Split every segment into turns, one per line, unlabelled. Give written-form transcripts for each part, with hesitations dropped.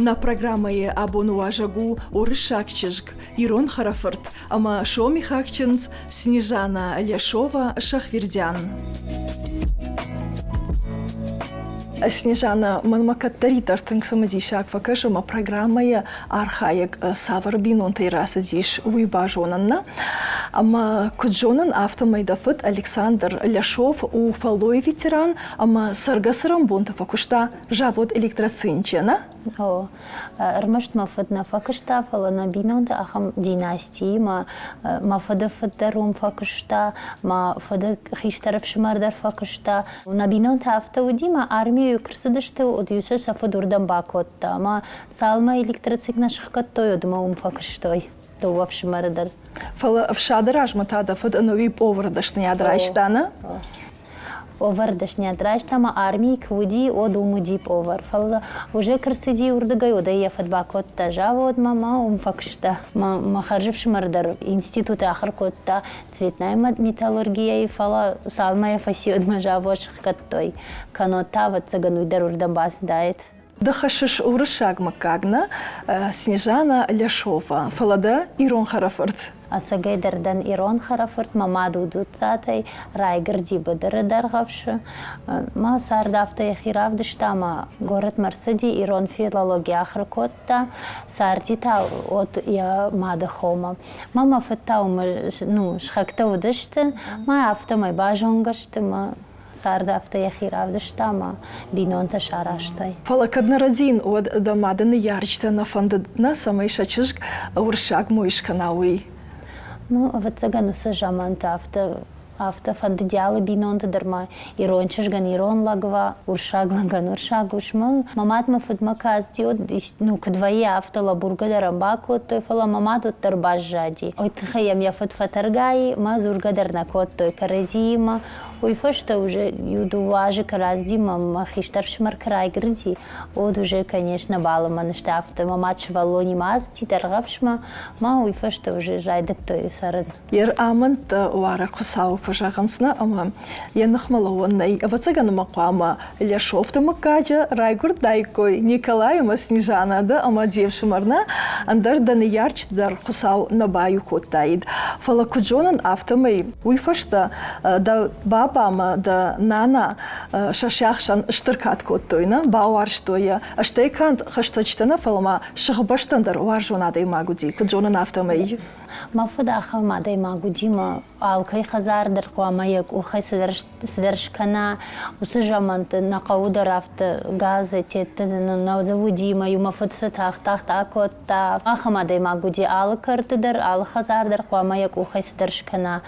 Нӕ программӕйы абоны уазӕг у уырыссаг чызг, ирон хӕрӕфырт ӕмӕ сомихаг чындз Снежана Ляшова Шахвердян. Снежана, мӕнмӕ кӕддӕриддӕр тынг цымыдисаг фӕкӕсы мӕ программӕйы архайӕг цавӕр бинонтӕй рацыдис, уый базонын нӕ. Ӕмӕ куыд зонын, афтӕмӕй дӕ фыд Александр Ляшов у фӕллойы ветеран ӕмӕ цӕргӕ-цӕрӕнбонты фӕкуыста завод Электроцинчы, нӕ?
О, ӕрмӕст мӕ фыд нӕ фӕкуыста, фӕлӕ нӕ бинонты ахӕм династиимӕ мӕ фыды фыд дӕр уым фӕкуыста, мӕ фыды хистӕр ӕфсымӕр дӕр фӕкуыста. Нӕ бинонтӕ афтӕ уыди, мӕ армийы куы рцыдысты, уӕд-иу сӕ сӕ фыд уырдӕм бакодта. Ӕмӕ цалынмӕ электроцик нӕ сыхгӕдтой, уӕдмӕ уым фӕкуыстой дыууӕ ӕфсымӕры дӕр.
Фӕлӕ ӕфсады размӕ та дӕ фыд ӕнӕуи повары дӕсныйад райста, нӕ?
Повар дӕсниад райста ӕмӕ армийы куы уыди, уӕд уым уыди повар. Фӕлӕ уже куы рцыди уырдыгӕй, уӕд ӕй йӕ фыд бакодта заводмӕ ӕмӕ уым фӕкуыста. Мӕ хӕрзӕфсымӕр дӕр институты ахуыр кодта цветная металлургияйы, фӕлӕ цалынмӕ йӕ фӕци, уӕдмӕ завод сыхгӕдтой. Кӕннод та, ӕвӕццӕгӕн, уый дӕр уырдӕм бацыдаид.
Ды хӕссыс уырыссаг мыггаг, нӕ? Снежана Ляшова, фӕлӕ дӕ ирон хӕрӕфырт.
Ӕцӕгӕй дӕр дӕн ирон хӕрӕфырт, мӕ мад у Дзуццатӕй, райгуырди быдыры Дӕргъӕвсы. Мӕ цард афтӕ йӕхи равдыста ӕмӕ горӕтмӕ ӕрцыди, ирон филологи ахуыр кодта, царди та от йӕ мады хомӕ. Мӕ мӕ фыд та уымӕ ну, сыхӕгтӕ уыдысты, мӕ афтӕмӕй базонгӕ сты мӕ цард афтӕ йӕхи равдыста ӕмӕ бинонтӕ сарӕзтой.
Фӕлӕ кӕд нӕ рӕдийын, уӕд дӕ мады ныййарджытӕ нӕ фӕндыд, нӕ, цӕмӕй сӕ чызг уырыссаг мой скӕна, уый?
Ну, ӕвӕццӕгӕн, уыцы заманты афтӕ афтӕ фӕндыди алы бинонты дӕр ма ирон чызгӕн ирон лӕг уа, уырыссаг лӕгӕн уырыссаг ус. Мӕ мад мӕ фыдмӕ касти, ну, куыд вӕййы, афтӕ лӕбургӕ дӕр ӕм бакодтой, фӕлӕ мӕ мад уӕддӕр баззади. Уый тыххӕй йӕм йӕ фыд фӕтӕргай, мӕ дзургӕ дӕр нӕ кодтой кӕрӕдзиимӕ. Уый фӕстӕ уже иу-дыууӕ азы кӕрӕдзимӕ мӕ хистӕр ӕфсымӕр куы райгуырди, уӕд уже, конечно, балымӕн сты афтӕ. Мӕ мад сывӕллонимӕ ацыди Дӕргъӕвсмӕ, ма уый фӕстӕ уже райдыдтой цӕрын.
Йе амӕндтӕ уарӕг Хуыцауы фӕзӕгъынц нӕ ӕмӕ йӕ ныхмӕ лӕууӕн нӕй. Ӕвӕццӕгӕн ӕмӕ хъуамӕ Ляшовты мыггаджы райгуырдаиккой Николай ӕмӕ Снежана ды ӕмӕ де фсымӕр нӕ, ӕндӕр дӕ ныййарджыты дӕр Хуыцау нӕ баиу кодтаид. Фӕлӕ куыд зонын, афтӕмӕй уый фӕстӕ дӕ баба ӕмӕ дӕ нана сӕ сиахсӕн стыр кад кодтой, нӕ бауарзтой йӕ. Стӕй канд хӕстӕджытӕ нӕ, фӕлӕ ма сыхбӕстӕн дӕр уарзон адӕймаг уыди, куыд зонын, афтӕмӕй.
Мӕ фыд ахӕм адӕймаг уыди, мӕ алкӕй хӕдзар дӕр хъуамӕ йӕ къухӕй цыдӕр скӕна. Уыцы заманты нӕ хъӕуы дӕр афтӕ газеттӕ нӕ дзы уыди, мӕ-иу мӕ фыд цы тагъд-тагъд акодта. Ахӕм адӕймаг уыди алы кӕрты дӕр, алы хӕдзар дӕр хъуамӕ йӕ къухӕй цыдӕр скӕна.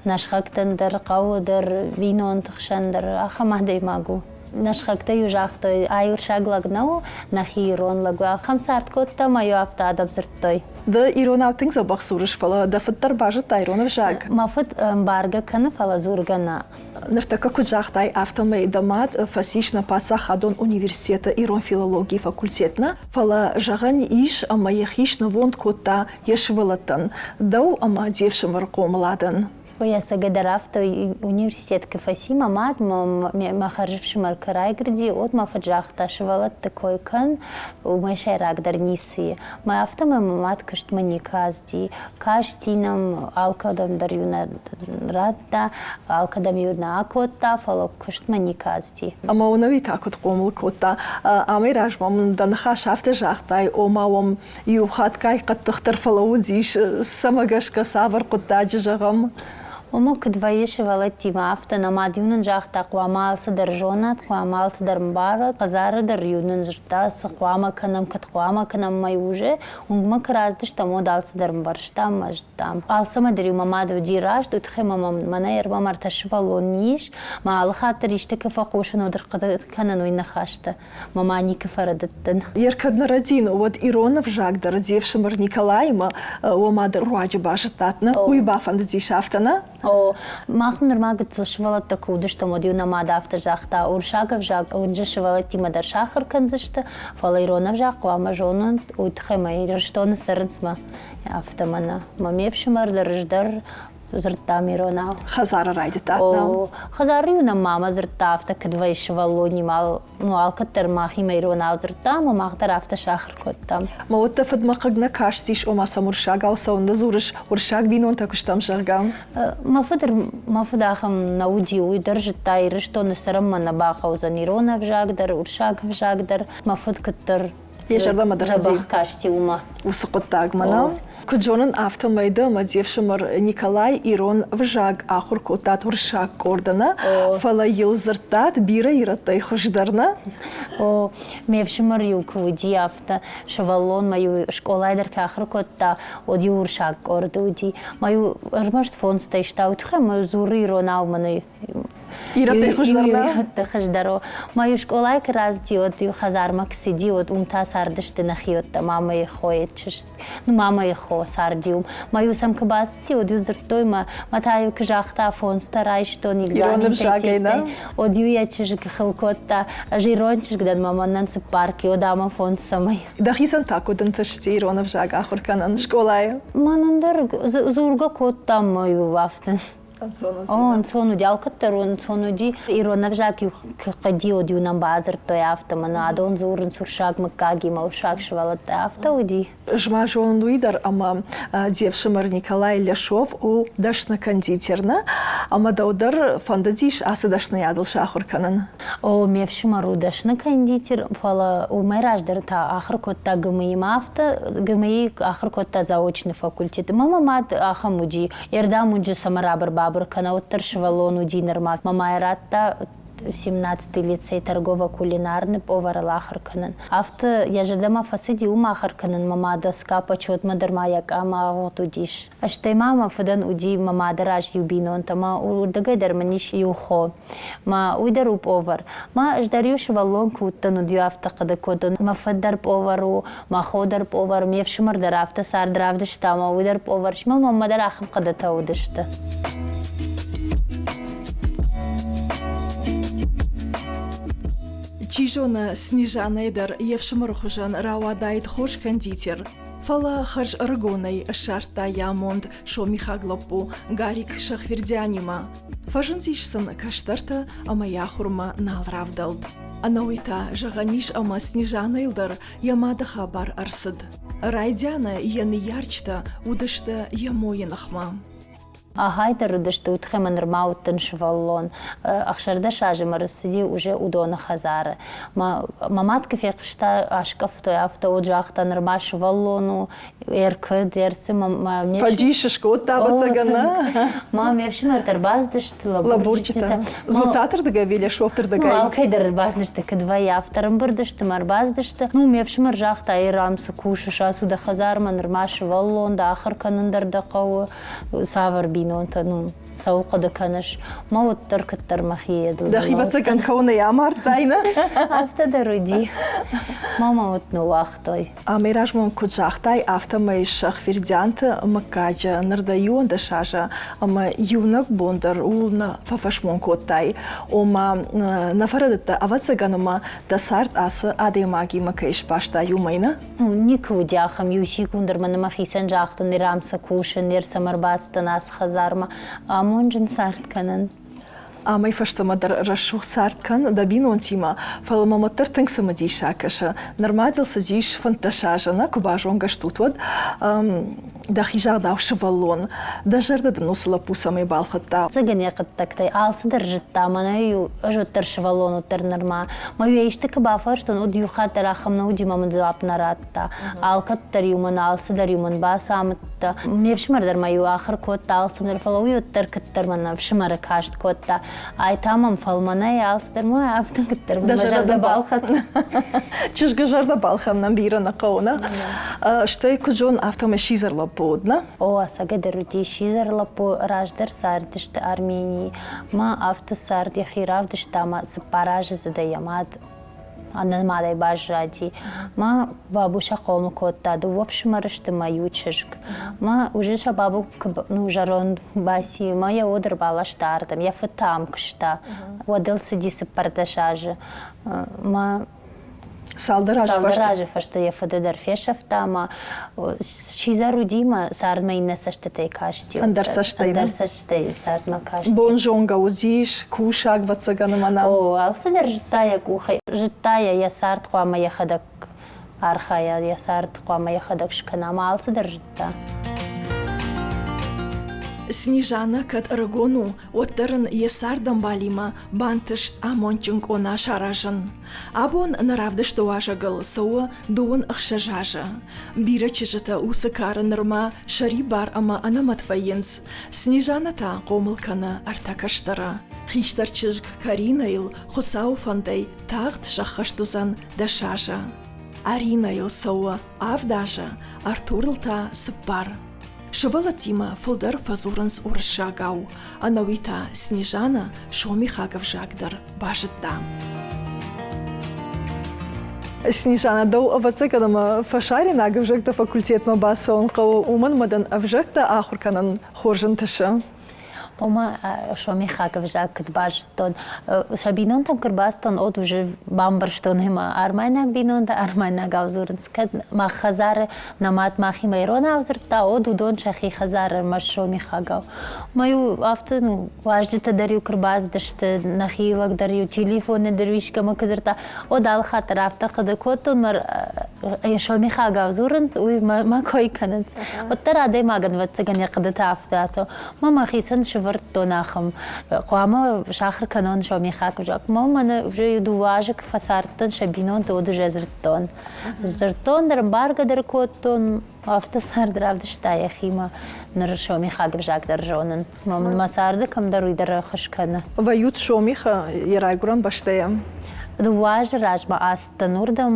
Нӕ сыхӕгтӕн дӕр, хъӕуы дӕр, бинонты хсӕн дӕр ахӕм адӕймаг у. Нӕ сыхӕгтӕ-иу загътой, ай урсаг лӕг нӕу, нӕхи ирон лӕг у. Ахӕм цард кодта ӕмӕ-иу афтӕ адӕм дзырдтой.
Ды иронау тынг дзӕбӕх дзурыс, фӕлӕ дӕ фыд дӕр базыдта ирон ӕвзаг?
Мӕ фыд ӕмбаргӕ кӕны, фӕлӕ дзургӕ нӕ.
Ныртӕккӕ куыд загътай, афтӕмӕй дӕ мад фӕцис нӕ паддзахадон университеты ирон филологийы факультет нӕ, фӕлӕ зӕгъӕн ис, ӕмӕ йӕхи снывонд кодта йӕ сывӕллӕттӕн, дӕу ӕмӕ де фсымӕры хъомыладӕн.
Ой, ӕцӕгӕйдӕр афтӕ университет куы фӕци мӕ мад, мӕ хӕрзӕфсымӕр куы райгуырди, уӕд мӕ фыд загъта, сывӕллӕтты кой кӕн, уымӕй сӕйрагдӕр ницы и. Мӕ афтӕмӕй мӕ мад куыстмӕ никуы ацыди. Касти нӕм, алкӕдӕм дӕр-иу нӕ радта, алкӕдӕм-иу нӕ акодта, фӕлӕ куыстмӕ никуы ацыди.
Ӕмӕ уӕнӕуи та куыд хъомыл кодта? Амӕй размӕ мын дӕ ныхас афтӕ загътай, ома уӕм иу хатгай хъӕддыхдӕр фӕлӕууыдис, цӕмӕ гӕсгӕ цавӕр хъуыддаджы зӕгъӕм?
Ома, куыд вӕййы сывӕллӕттимӕ, афтӕ нӕ мад-иу нын загъта, хъуамӕ алцыдӕр зонат, хъуамӕ алцыдӕр ӕмбарат, хӕдзары дӕр-иу нын дзырдта, цы хъуамӕ кӕнӕм, куыд хъуамӕ кӕнӕм, ӕмӕ уже уынгмӕ куы рацыдыстӕм, уӕд алцыдӕр ӕмбӕрстам ӕмӕ зыдтам. Алцӕмӕ дӕр-иу мӕ мад уыди раст, уый тыххӕй мӕ мӕнӕ ӕрмӕ ӕртӕ сывӕллоны ис, мӕ алы хатт дӕр исты куы фӕхъусын, уӕд ӕрхъуыды кӕнын уый ныхӕстӕ. Мӕ ма никуы фӕрӕдыдтӕн.
Ер кӕд нӕ рӕдин, уӕд ирон ӕвзаг дӕр де фсымӕр Николаимӕ уомӕ дӕр руаджы базыдтат, нӕ? Уый бафӕндыдис афтӕ, нӕ?
О, мах нырма гыццыл сывӕллӕттӕ куы уыдыстӕм, уӕд-иу нӕ мад афтӕ загъта, уырыссаг ӕвзаг уынджы сывӕллӕттимӕ дӕр сахуыр кӕндзысты, фӕлӕ ирон ӕвзаг хъуамӕ зонон, уый тыххӕй мӕ Ирыстоны цӕрынц мӕ афтӕ мӕнӕ. Мӕ ме фсымӕр дӕр ӕз дӕр. Дзырдтам иронау.
Хӕдзары райдыдтат?
О, хӕдзары-иу нӕм мамӕ дзырдта, афтӕ кӕд вӕййы сывӕллонимӕ, ну, алкӕддӕр махимӕ иронау дзырдтам, ӕмӕ мах дӕр афтӕ сахуыр кодтам.
Мӕ уӕд дӕ фыдмӕ хъыг нӕ кастис, ома сӕм уырыссагау цӕуыннӕ дзурыс, уырыссаг бинонтӕ куы стӕм, зӕгъгӕ?
Мӕ фыд, мӕ фыд ахӕм нӕ уыди, уый дӕр зыдта, Ирыстоны цӕрынмӕ нӕ бахъӕудзӕн ирон ӕвзаг дӕр, уырыссаг ӕвзаг дӕр. Мӕ фыд куыддӕр
Йӕ зӕрдӕмӕ дӕр
дзӕбӕх касти уымӕ.
Уыцы хъуыддагмӕ нӕ? Куыд зонын, афтӕмӕй дӕ ӕмӕ де фсымӕр Николай ирон ӕвзаг ахуыр кодтат уырыссаг къорды нӕ, фӕлӕ йыл дзырдтат бирӕ ирӕттӕй хуыздӕр нӕ?
О, ме фсымӕр-иу куы уыди, афтӕ сывӕллонмӕ-иу скъолайы дӕр куы ахуыр кодта, уӕд-иу уырыссаг къорды уыди. Мӕ-иу ӕрмӕст фондзтӕ иста, уый тыххӕй мӕ дзуры иронау мӕнӕ
Ирӕттӕй хуыздӕр нӕ?
Ирӕтты хуыздӕр у. Ма-иу скъолайы куы рацыди, уӕд-иу хӕдзармӕ куы цыди, уӕд уым та цардысты нӕхиуӕттӕ, мамӕйы хойы чызг, ну, мамӕйы хо царди уым. Ма-иу сӕм куы бацыди, уӕд-иу дзырдтой мӕ, мӕ та-иу куы загъта, фондзтӕ райстон экзаментӕй, уӕд-иу йӕ чызг хыл кодта, ӕз ирон чызг дӕн, мӕ мӕнӕн цыппар ки, уӕд ӕмӕ фондз цӕмӕй.
Дӕхицӕн та куыд ӕнтысти ирон ӕвзаг ахуыр кӕнын скъолайы?
Мӕнӕн дӕр дзургӕ кодтам мӕ-иу афтӕ.
Ӕнцон уыди.
О, ӕнцон уыди. Алкӕддӕр ӕнцон уыди. Ирон ӕвзаг-иу хъыди, уӕд-иу нӕм бадзырдтой афтӕ, мӕнӕ адон дзурынц уырыссаг мыггагимӕ, уырыссаг сывӕллӕттӕ. Афтӕ уыди.
Ӕз ма зонын уый дӕр, ӕмӕ де фсымӕр Николай Ляшов у дӕсны кондитер, нӕ? Ӕмӕ дӕу дӕр фӕндыдис ацы дӕсныйадыл сахуыр кӕнын?
О, ме фсымӕр у дӕсны кондитер, фӕлӕ уымӕй раздӕр та ахуыр кодта ГМИ-мӕ афтӕ, ГМИ ахуыр кодта заочный факультеты. Мӕ мӕ мад ахӕм уыди, Ӕрдӕм уынджы цӕмӕ рабыр-бабыр кӕна, уӕддӕр сывӕллон уыди нырма. Мамӕ радта 17-й лицей торгово-кулинарный поварыл ахуыр кӕнын. Афтӕ йӕ зӕрдӕмӕ фӕцыди уым ахуыр кӕнын, мӕ мад доска почетмӕ дӕр ма йӕ къам агъуыд уыдис. Стӕй ма мӕ фыдӕн уыди мӕ мады раз иу бинонтӕ, мӕ уырдыгӕй дӕр мын ис иу хо. Мӕ уый дӕр у пъовар. Мӕ ӕз дӕр иу сывӕллон куы уыдтӕн, уыд-иу афтӕ хъуыды кодтон, мӕ фыд дӕр пъовар у, мӕ хо дӕр пъовар, ме фсымӕр дӕр афтӕ цард равдыста, ӕмӕ уый дӕр пъовар, мӕ маммӕ дӕр ахӕм хъуыдытӕ уыдысты.
Чи зоны, Снежанӕйы дӕр йе фсымӕры хуызӕн рауадаид хорз кондитер, фӕлӕ хӕрз ӕрыгонӕй ссардта йӕ амонд сомихаг лӕппу Гарик Шахвердианимӕ. Фӕзындис сын кӕстӕртӕ ӕмӕ йӕ ахуырмӕ нал равдӕлд. Ӕнӕуый та, зӕгъӕн ис, ӕмӕ Снежанӕйыл дӕр йӕ мады хабар ӕрцыд. Райдианы йӕ ныййарджытӕ уыдысты йӕ мойы ныхмӕ.
Ахӕй дӕр уыдысты, уый тыххӕй мӕ нырма уыдтӕн сывӕллон. 16 азы мӕ рцыди уже уыдоны хӕдзары. Мӕ, мӕ мад куы фехъуыста, аскъӕфтой, афтӕ уыд, загъта, нырма сывӕллон у, ӕркыд, ӕрцы мӕ
Фӕдис скодта, ӕвӕццӕгӕн, нӕ?
Мӕ ме фсымӕртӕ ӕрбацыдысты,
лӕбурджытӕ. Дзуццатырдыгӕй ӕви Лесоптырдыгӕй?
Ну, алкӕй дӕр ӕрбацыдысты, куыд вӕййы, афтӕ ӕрӕмбырд сты мӕ ӕрбацыдысты. Ну, ме фсымӕр загъта, Ирам, цы кусыс, ацу дӕ хӕдзармӕ, нырма сывӕллон дӕ, ахуыр кӕнын дӕр дӕ хъӕуы, цавӕр бинонтӕ, ну, цӕуыл хъуыды кӕныс? Мӕ уӕддӕр куыддӕр мӕхи едыл.
Дӕхи ӕвӕццӕгӕн кӕуынӕй амардтай, нӕ?
Афтӕ дӕр уыди. Мама уыд ныууагътой.
Амӕй размӕ куыд загътай, афтӕмӕй Сахвердианты мыггаджы ныр дӕ 11 азы ӕмӕ иунӕг бон дӕр ууыл нӕ фӕфӕсмон кодтай. Ома, нӕ фӕрӕдыдтӕ, ӕвӕццӕгӕн, ӕмӕ дӕ цард ацы адӕймагимӕ кӕй сбастай, уымӕй, нӕ?
Никуы уыди ахӕм иу секунд дӕр мӕ мӕхицӕн загътон, ныр ам сӕ кусын, ныр сӕм ӕрбацыдтӕн ацы хӕдзармӕ. Амонджын цард кӕнын.
Амӕй фӕстӕмӕ дӕр рӕсугъд цард кӕн дӕ бинонтимӕ, фӕлӕ мӕм уӕддӕр тынг цымыдисаг кӕсы. Нырма дыл цыдис 15 азы, нӕ куы базонгӕ стут, уӕд дӕхи загъдау сывӕллон. Дӕ зӕрдӕ дын уыцы лӕппу цӕмӕй балхӕдта?
Ӕцӕгӕн йӕ хъуыддӕгтӕй алцыдӕр зыдта, мӕнӕ-иу ӕз уӕддӕр сывӕллон уыддӕр нырма. Мӕ-иу ӕй исты куы бафарстон, уӕд иу хатт дӕр ахӕм нӕ уыди, мӕ мын дзуапп нӕ радта. Алкӕддӕр-иу мын алцыдӕр-иу мын бацамыдта. Ме фсымӕр дӕр ма-иу ахуыр кодта алцӕмдӕр, фӕлӕ уый уӕддӕр куыддӕр мӕн ӕфсымӕры каст кодта. Ай та мӕм фӕлмӕнӕй алцыдӕр мӕ афтӕ куыддӕр мӕ зӕрдӕ балхӕдта.
Чызгы зӕрдӕ балхӕнынӕн бирӕ нӕ хъӕуы, нӕ? Стӕй куыд зон, афтӕмӕй сидзӕр лӕппу уыд, нӕ?
О, ӕцӕгӕйдӕр уыди сидзӕр лӕппу. Раздӕр цардысты Арменийы. Мӕ афтӕ цард йӕхи равдыста ӕмӕ цыппар азы дзыдӕй йӕ мад ӕнӕнымадӕй баззади. Мӕ бабу сӕ хъомыл кодта, дыууӕ фсымӕры сты мӕ иу чызг. Мӕ уже сӕ бабу ну, зӕронд баци, мӕ йӕ уод ӕрбаласта ардӕм, йӕ фыд та ам куыста. Уӕд ыл цыди 14 азы. Мӕ
Цалдӕр азы
Цалдӕр азы фӕстӕ йӕ фыды дӕр фесӕфта ӕмӕ сидзӕр уыди мӕ цардмӕ иннӕ цӕстытӕй касти.
Ӕндӕр цӕстӕй.
Ӕндӕр цӕстӕй цардмӕ касти.
Бонзонгӕ уыдис, кусӕг, ӕвӕццӕгӕн, ӕмӕ нӕ.
О, алцыдӕр зыдта йӕ къухӕй. Зыдта йӕ, йӕ цард хъуамӕ йӕхӕдӕг архайа, йӕ цард хъуамӕ йӕхӕдӕг скӕна ӕмӕ алцыдӕр зыдта.
Снежана кӕд ӕрыгон у, уӕддӕр ын йӕ цардӕмбалимӕ бантыст амондджын къона саразын. Абон нӕ равдысты уазӕгыл цӕуы 26 азы. Бирӕ чызджытӕ уыцы кары нырма сӕрибар ӕмӕ ӕнӕмӕт вӕййынц. Снежана та хъомыл кӕны ӕртӕ кӕстӕры. Хистӕр чызг Каринӕйыл Хуыцауы фӕндӕй тагъд сӕххӕст уыдзӕн 10 азы. Аринӕйыл цӕуы авд азы, Артурыл та цыппар. Сывӕллӕттимӕ фылдӕр фӕдзурынц уырыссагау, ӕнӕуи та Снежана сомихаг ӕвзаг дӕр базыдта. Снежана, дӕу ӕвӕццӕгӕн ӕмӕ фӕсарӕйнаг ӕвзӕгты факультетмӕ бацӕуын хъӕуы, уымӕн ӕмӕ дын ӕвзӕгтӕ ахуыр кӕнын хорз ӕнтысы.
Ома сомихаг ӕвзаг куыд базыдтон, сӕ бинонтӕм куы ӕрбацыдтӕн, уӕд уже бамбӕрстон ӕмӕ армайнаг бинонтӕ армайнагау дзурынц. Кӕд мах хӕдзары нӕ мад махимӕ иронау дзырдта, уӕд уыдон сӕхи хӕдзары ӕрмӕст сомихагау. Мӕ-иу афтӕ ну, уазджытӕ дӕр-иу куы рбацыдысты, нӕхи лӕг дӕр-иу телефоны дӕр искӕмӕ куы дзырдта, уӕд алы хатт дӕр афтӕ хъуыды кодтон, мӕ сомихагау дзурынц, уый мӕ кой кӕнынц. Уӕддӕр адӕймагӕн, ӕвӕццӕгӕн, йӕ хъуыдытӕ афтӕ ацӕуы. Мӕ мӕхицӕн сывӕрдтон ахӕм, хъуамӕ сахуыр кӕнон сомихаг ӕвзаг. Мӕ мӕнӕ уже дыууӕ азы куы фӕцардтӕн сӕ бинонты, уӕд уже дзырдтон. Дзырдтон дӕр, ӕмбаргӕ дӕр кодтон, афтӕ цард равдыста йӕхимӕ. Ныр сомихаг ӕвзаг дӕр зонын. Мӕ царды кӕмдӕр уый дӕр ӕххуыс кӕны.
Вӕййут Сомихы йӕ райгуырӕн бӕстӕйы?
Дыууӕ азы размӕ ацыдтӕн уырдӕм,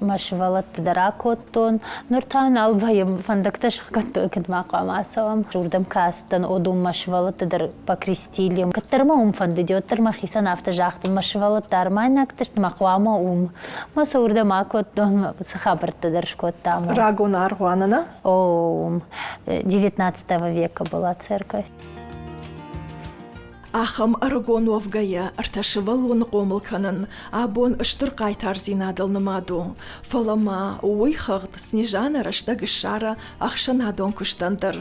мӕ сывӕллӕтты дӕр акодтон. Ныр та нал вӕййӕм, фӕндӕгтӕ сыхгӕдтой, кӕд ма хъуамӕ ацӕуӕм. Уырдӕм кастӕн, уыдон мӕ сывӕллӕтты дӕр покрестили. Кӕддӕр мӕ уым фӕндыди, уӕддӕр мӕхицӕн афтӕ загътон, мӕ сывӕллӕттӕ армайнӕгтӕ сты, мӕ хъуамӕ уым. Мӕ сӕ уырдӕм акодтон, цы хабӕрттӕ дӕр скодтам.
Рагон аргъуаны, нӕ?
О, уым. XIX века была церковь.
Ахӕм ӕрыгон уӕвгӕйӕ ӕртӕ сывӕллоны хъомыл кӕнын абон стыр хъайтардзинадыл нымад у. Фӕлӕ ма уый хыгъд Снежана рӕстӕг ссары ӕхсӕнадон куыстӕн дӕр.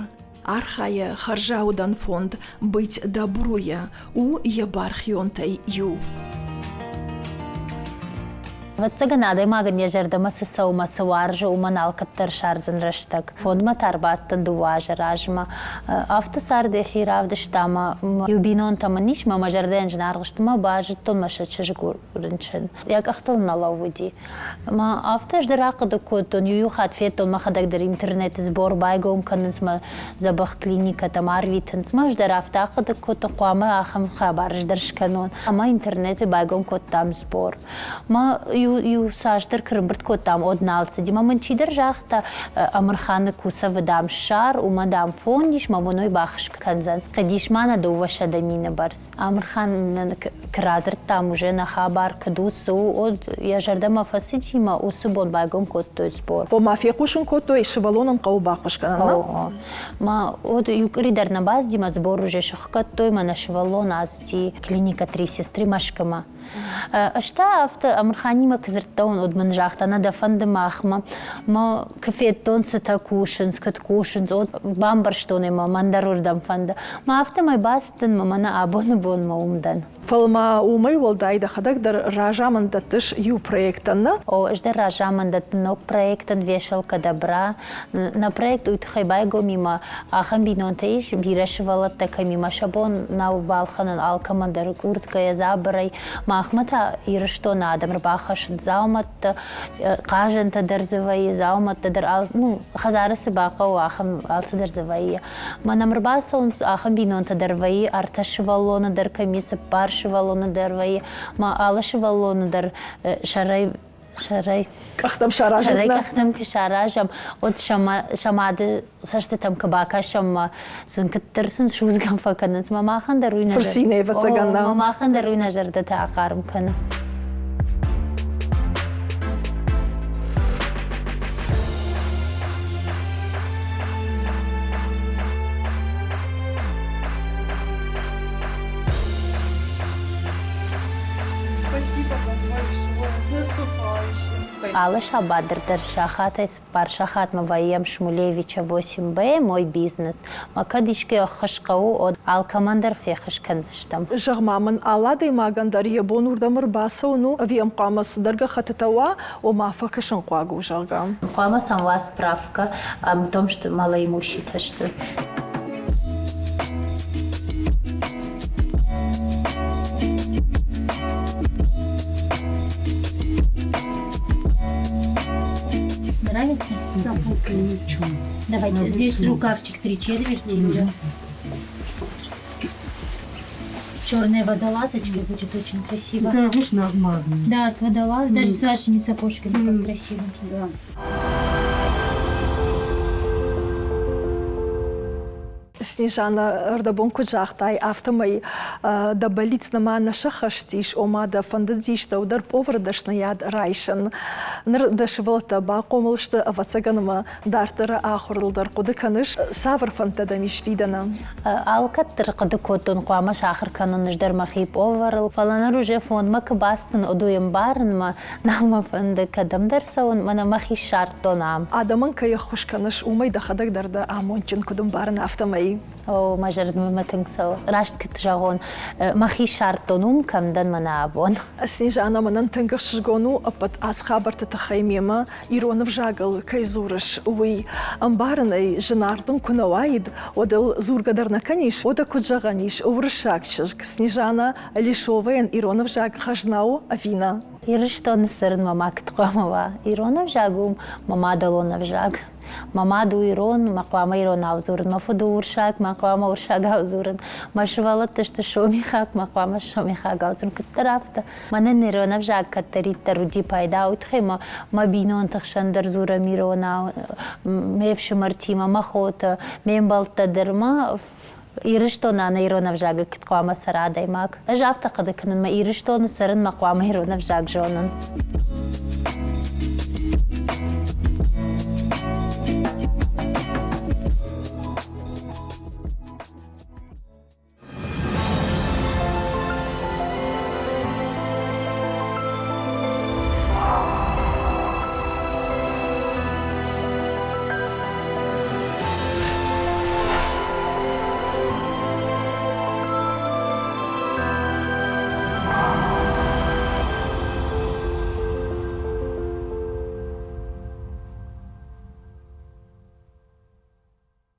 Архайы хӕрзаудӕн фонд «Быть добру»-йӕ, у йӕ бархионтӕй иу.
Ӕвӕццӕгӕн, адӕймагӕн йӕ зӕрдӕмӕ цы цӕуы ӕмӕ цы уарзы, уымӕн алкӕддӕр ссардзӕн рӕстӕг. Фондмӕ та ӕрбацыдтӕн дыууӕ азы размӕ. Афтӕ цард йӕхи равдыста ӕмӕ иу бинонтӕ мын ис, мӕ мӕ зӕрдӕйӕн зынаргъ сты, мӕ базыдтон, мӕ сӕ чызг у рынчын. Йӕ къӕхтыл нӕ лӕууыди. Мӕ афтӕ ӕз дӕр ахъуыды кодтон, иу-иу хатт федтон, мӕхӕдӕг дӕр интернеты сбор байгом кӕнынц мӕ дзӕбӕх клиникӕтӕм арвитынц. Мӕ ӕз дӕр афтӕ ахъуыды кодтон, хъуамӕ ахӕм хабар ӕз дӕр скӕнон. Ӕмӕ интернеты байгом кодтам сбор. Мӕ иу цасдӕр куы рымбырд кодтам, уӕд нал цыди. Мӕ мын чидӕр загъта, Амырханы Кусовы, дам, ссар, уымӕ, дам, фонд ис, мӕ бон уый баххуыс кӕндзӕн. Хъыдис ма нӕ 200 мины бӕрц. Амырхан нын куы радзырдтам уже нӕ хабар куыд у, цы у, уӕд йӕ зӕрдӕмӕ фӕцыди мӕ уыцы бон байгом кодтой сбор.
Ома фехъусын кодтой, сывӕллонӕн хъӕуы баххуыс кӕнын,
О, мӕ уӕд иу къуыри дӕр нӕ бацыди, мӕ сбор уже сыхгӕдтой, мӕ нӕ сывӕллон ацыди клиникӕ Три сестры Мӕскуымӕ. Ӕз та афтӕ Амырханимӕ куы дзырдтон, уӕд мын загъта, нӕ дӕ фӕнды махмӕ. Мӕ куы федтон, цытӕ кусынц, куыд кусынц, уӕд бамбӕрстон ӕмӕ мӕн дӕр уырдӕм фӕнды. Мӕ афтӕмӕй бацыдтӕн мӕ мӕнӕ абоны бонмӕ уым дӕн.
Фӕлӕ ма уымӕй уӕлдай дӕхӕдӕг дӕр разамынд дӕттыс иу проектӕн, нӕ?
О, ӕз дӕр разамынд дӕттын ног проектӕн «Вешалка добра». Нӕ проект уый тыххӕй байгом ӕмӕ ахӕм бинонтӕ ис, бирӕ сывӕллӕттӕ кӕмимӕ сӕ бон нӕу балхӕнын алкӕмӕн дӕр къурткӕйӕ, дзабырӕй. Махмӕ та Ирыстоны адӕм ӕрбахӕссынц дзаумӕттӕ, хъазӕнтӕ дӕр дзы вӕййы, дзаумӕттӕ дӕр, ну, хӕдзары цы бахъӕуы, ахӕм алцыдӕр дзы вӕййы. Мӕн ӕм ӕрбацӕуынц, ахӕм бинонтӕ дӕр вӕййы, ӕртӕ сывӕллоны дӕр кӕм и, цыппар сывӕллоны дӕр вӕййы. Мӕ алы сывӕллоны дӕр сӕрӕй сӕрӕй
къӕхтӕм саразӕм
сӕрӕй къӕхтӕм куы саразӕм, уӕд сӕ мады цӕстытӕм куы бакӕсӕм, мӕ сын куыддӕр сын судзгӕ фӕкӕнынц, мӕ махӕн дӕр уый нӕ
Фырцинӕй ӕвӕццӕгӕн
мӕ махӕн дӕр уый нӕ зӕрдӕтӕ ахъарм кӕны.
Спасибо вам большое. С наступающим.
Алы сабат дӕр сахатӕй цыппар сахатмӕ вӕййӕм Шмулевича 8Б, мой бизнес. Мӕ кӕд искӕй ӕххуыс хъӕуы, уӕд алкӕмӕн дӕр феххуыс кӕндзыстӕм.
Зӕгъ-ма мын, алы адӕймагӕн дӕр йӕ бон уырдӕм ӕрбацӕуын у, ӕви йӕм хъуамӕ цыдӕр гӕххӕттытӕ уа, ома фӕкӕсынхъуаг у, зӕгъгӕ?
Хъуамӕ сӕм уа справкӕ о том, что малоимущие сты. Нравится? Давайте. Здесь рукавчик три четверти идет. С черной водолазочкой будет очень красиво.
Да, видишь, нормально.
Да, с водолазочкой, даже с вашими сапожками как красиво.
Да.
Снежана, ӕрдӕбон куыд загътай, афтӕмӕй дӕ бӕллиц нӕма нӕ сӕххӕст ис, ома дӕ фӕндыдис дӕу дӕр повары дӕсныйад райсын. Ныр дӕ сывӕллӕттӕ бахъомыл сты, ӕвӕццӕгӕн ӕмӕ дарддӕры ахуырыл дӕр хъуыды кӕныс. Цавӕр фӕндтӕ дӕм ис фидӕны?
Алкӕддӕр хъуыды кодтон, хъуамӕ сахуыр кӕнон ӕз дӕр мӕхи поварыл, фӕлӕ ныр уже фонмӕ куы бацыдтӕн, уыдон ӕмбарынмӕ, нал мӕ фӕнды кӕдӕмдӕр цӕуын, мӕнӕ мӕхи ссардтон ам.
Адӕмӕн кӕй ӕххуыс кӕныс, уымӕй дӕхӕдӕг дӕр дӕ амондджын куыд ӕмбарын, афтӕмӕй.
О, мӕ зӕрдӕмӕ мӕ тынг цӕуы. Раст куыд зӕгъон, мӕхи ссардтон уым, кӕм дӕн мӕнӕ абон.
Снежана, мӕнӕн тынг ӕхсызгон у ӕппӕт ацы хабӕртты тыххӕй мемӕ ирон ӕвзагыл кӕй дзурыс, уый. Ӕмбарын ӕй, зынаргъ дын куы нӕ уаид, уӕд ыл дзургӕ дӕр нӕ кӕнис, уӕдӕ куыд зӕгъӕн ис, уырыссаг чызг Снежана Лишовайӕн ирон ӕвзаг хӕзна у ӕви нӕ?
Ирыстоны цӕрынмӕ ма куыд хъуамӕ уа? Ирон ӕвзаг у мӕ мадӕлон ӕвзаг. Мӕ мад у ирон, мӕ хъуамӕ иронау дзурын. Мӕ фыд у урсаг, мӕ хъуамӕ урсагау дзурын. Мӕ сывӕллӕттӕ сты сомихаг, мӕ хъуамӕ сомихагау дзурын. Куыддӕр афтӕ. Мӕнӕн ирон ӕвзаг кӕддӕриддӕр уыди пайда, уый тыххӕй мӕ мӕ бинонты хсӕн дӕр дзурӕм иронау, ме фсымӕртимӕ, мӕ хотӕ, ме мбӕлттӕ дӕр мӕ Ирыстонӕн ирон ӕвзагы куыд хъуамӕ цӕра адӕймаг? Ӕз афтӕ хъуыды кӕнын, мӕ Ирыстоны цӕрын мӕ хъуамӕ ирон ӕвзаг зонын.